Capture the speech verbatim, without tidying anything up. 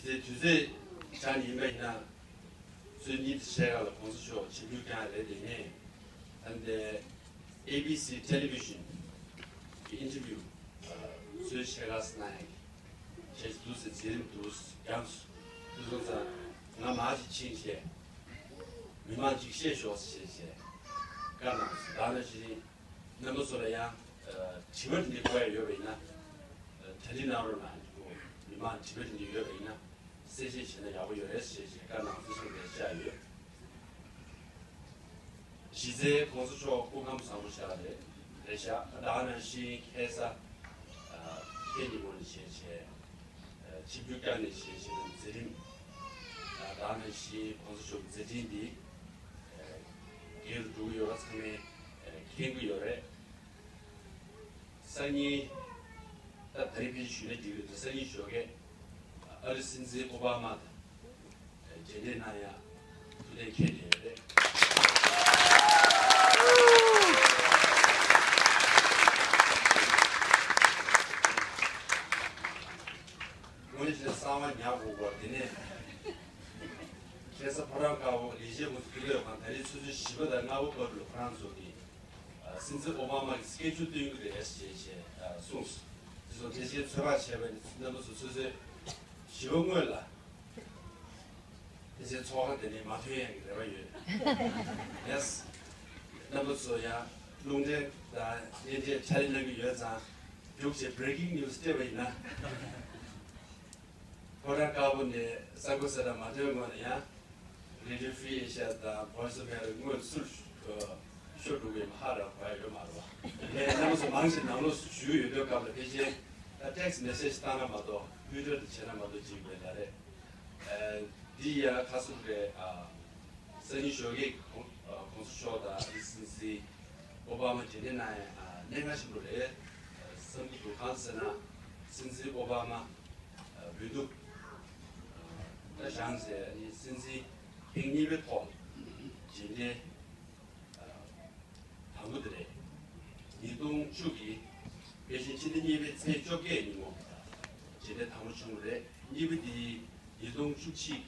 དེ་དུས་ཚོད་ཆགས་ཡིན་པ་ཡིན་ན། ཚོད་གཉིས་དེ་ཕྱེད་ཀ་ལ་གོང་ས་མཆོག་ཆིབས་བསྒྱུར་བསྐྱངས་རེད། དེ་ནས་ཨ་ནི་ཨེ་བི་སི་ཊེ་ལི་བི་ཤན་གྱི་ཨིན་ཊར་བིའུ་ཚོད་ཕྱེད་ཀ་ཙམ་གནང་ཡག་གི་བྱས་འདུག་ཟེར། མཛད་རིམ་འདུག་རྒྱང་སོ་དུས་སོང་ཙང་ང་མར་ཅིག་ཕྱིན་བྱས་མི་མང་ཅིག་བཤད་ཤོག་ཟེར་བྱས་བཀའ་གནང་སོང་། ད་ནང་བཞིན་རྣམ་པ་ཚོ་ལ་ཡང་དྲི་བ་འདི་འདྲ་དགོས་ཡ་ཡོད་པ་ཡིན་ན་གྲ་སྒྲིག་གནང་རོགས་གནང་། མི་མང་དྲི་བ་འདི་འདྲ་ཡོད་པ་ཡིན་ན་གསལ་བཤད་བྱས་ན་ཡག་པོ་ཡོད་རེད་ཟེར་བྱས་བཀའ་གནང་སོང་། ལས་བྱ་ཡོད། གཞི་རྩའི་གོང་ས་མཆོག་སྐུ་ཁམས་བཟང་པོ་ཞིག་རེད་རེད་ཤག་ད་ག་ནང་བཞིན་ཁ་སང་ཁྱེད་ཉིན་མོ་ནས་བྱས་བྱས་ཆིབས་བསྒྱུར་བསྐྱངས་ནས་བྱས་བྱས་མཛད་རིམ། ད་ག་ནང་བཞིན་གོང་ས་མཆོག་མཛད་འཕྲིན་འདི་རྒྱས་རུ་འགྲོ་གི་ཡོད་པ་ཚང་མས་མཁྱེན་གྱི་ཡོད་རེད། སང་ཉིན་ད་ད་རེས་ཕེབས་ཞུས་ན་འགྲིག་གི་རེད། སང་ཉིན་ཞོགས་ཀས་ཨ་རི་སྲིད་འཛིན་ཨོ་བྷ་མ་དང་མཇལ་འཕྲད་གནང་ཡག་ཐུགས་གཏན་འཁེལ་བསྡད་ཡོད་རེད། དངོས་གནས་བྱས་ན་གསང་བ་ཉར་དགོས་པ། དེ་ནས་ཁ་སང་ཕོ་བྲང་དཀར་པོ་ལས་བྱེད་ཁོང་ཚོ་ཕེབས་ཡོད་ཁང་། ད་རེས་ཆུ་ཚོད་བཞི་པ་དང་ལྔ་པ་བར་དུ་ཁོ་རང་ཚོ་གིས་སྲིད་འཛིན་ཨོ་བྷ་མ་གི་སི་ཀེ་ཇུལ་སྟོན་གྱི་རེད་ཞེས་བྱས་གསུངས་སོང་། དེ་ཚོ་དེ་བཞིན་ཚོད་དཔག་བྱས་པ་ཡིན་ན་རྣམ་པ་ཚོ་ཆུ་ཚོད་བཞི་པ་སྔོན་ལ་དེ་བཞིན་ཚོགས་ཁང་དེ་ནས་མ་ཐོན་ཡག་གི་རེ་བ་ཡོད། ཡེ་སི། རྣམ་པ་ཚོ་ཡང་རླུང་འཕྲིན་དང་བརྙན་འཕྲིན་ཕྱག་ལས་གནང་གི་ཡོད་ཙང་རྒྱུགས་བྱས་བྷི་རེ་ཀིང་ནིའུ་སི་སྤྲད་པ་ཡིན་ན། ཕོ་བྲང་དཀར་པོ་ནས་ས་གོ་ས་ད་མ་ཐོན་སྔོན་ལ་ཡང་རེ་ཌི་ཡོ་ཧྥི་རི་ཨེ་ཤི་ཡ་དང་ཝོ་ཡི་སི་ཨོཕ་ཨ་མེ་རི་ཀ་སྔོན་ཚུར་ཤོར་འགྲོ་གི་མ་ཧ་ར་གོ་ཡ་ཡོད་མ་རེད་པ། ངས་རྣམ་པ་ཚོ་མང་ཞིག་ནང་ལོགས་སུ་བཞུགས་ཡོད་དུས་སྐབས་ལ་ཕལ་ཆེར་ད་ཊེག་སི་མེ་སེ་ཇི་བཏང་ན་མ་གཏོགས་ཊུ་ཝི་ཊར་དེ་བྱས་ན་མ་གཏོགས་བྱེད་དགོས་ལ་རེད། འདི་ཡ་ཁ་གསུམ་རེད། སང་ཉིན་ཞོགས་ཀས་གོང་ས་མཆོག་དང་ཨ་རིའི་སྲིད་འཛིན་ཨོ་བྷ་མ་མཇལ་འཕྲད་གནང་ཡ་གནད་འགག་ཆེན་པོ་རེད། བསམ་གྱི་འདུག་གང་ཟེར་ན་སྲིད་འཛིན་ཨོ་བྷ་མ་འོས་བསྡུ་ད་བཞེངས་ཟེར་ནི་སྲིད་འཛིན་ཐེངས་གཉིས་པའི་ཐོག་མཇལ་འཕྲད་དང་པོ་དེ་རེད། ཉིས་སྟོང་བཅུ་གི་དཔེ་ཆ་ཕྱི་ཟླ་གཉིས་པའི་ཚེས་བཅོ་བརྒྱད་ཉིན་མོ་མཇལ་འཕྲད་དང་པོ་བྱུང་བ་རེད། གཉིས་པ་དེ་ཉིས་སྟོང་བཅུ་གཅིག་